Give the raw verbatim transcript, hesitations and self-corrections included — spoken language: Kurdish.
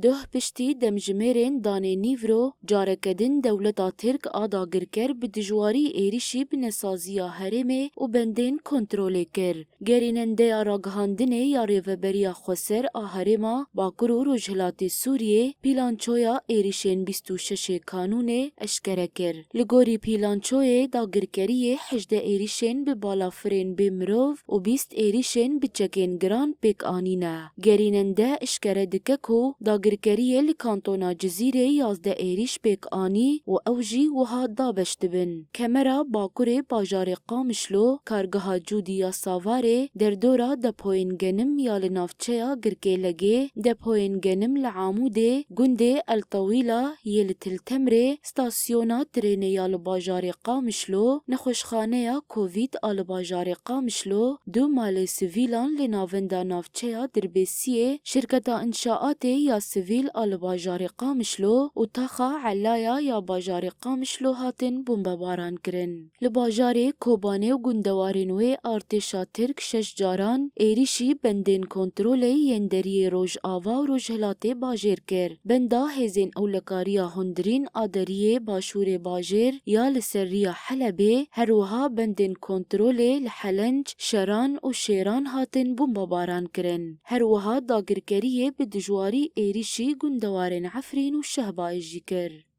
Duh piştî demjimêrên danê nîvro, careke din dewleta Tirk a dagirker bi dijwarî êrîşî bi nesaziya herêmê û bendên kontrolê kir. Gerînendeya ragihandinê ya Rêveberiya Xweser a Herêma Bakur û Rojhilatê Sûriyê pîlançoya êrîşên bîst û şeş ê Kanûnê eşkere kir. Li gorî pîlançoyê, dagirkeriyê hejdeh êrîşên bi balafirên bê mirov û bîst êrîşên bi çekên giran pêk anîne. Gerînende eşkere dike ku dagirkeriyê li kantona Cizîrê yazdeh êrîş pêk anî û ew jî wiha dabeş dibin: Kemera Bakurê bajarê Qamişlo, kargeha Cûdî ya Savarê, derdora depoyên genim ya li navçeya Girkêlegê, depoyên genim li Amûdê, gundê El Tewîla yê li Til Temrê, stasyona trênê ya li bajarê Qamişlo, nexweşxaneya Covid a li bajarê Qamişlo, du malê sivîlan li navenda navçeya Dirbêsiyê, şirketa înşaatê ya sivîl a li bajarê Qamişlo û taxa Elaya ya bajarê Qamişlo hatin bombebaran kirin. Li bajarê Kobanê û gundewarên wê artêşa Tirk şeş caran êrîşî bendên kontrolê yên deriyê Rojava û Rojhilatê bajêr kir. Benda hêzên ewlekariya hundirîn a deriyê başûrê bajêr ya li ser riya Helebê, her wiha bendên kontrolê li Helenc, Şeran û Şêran hatin bombebaran kirin. Her wiha dagirkeriyê bi dijwarî êrîşî gundewarên Efrîn û Şehbayê jî kir.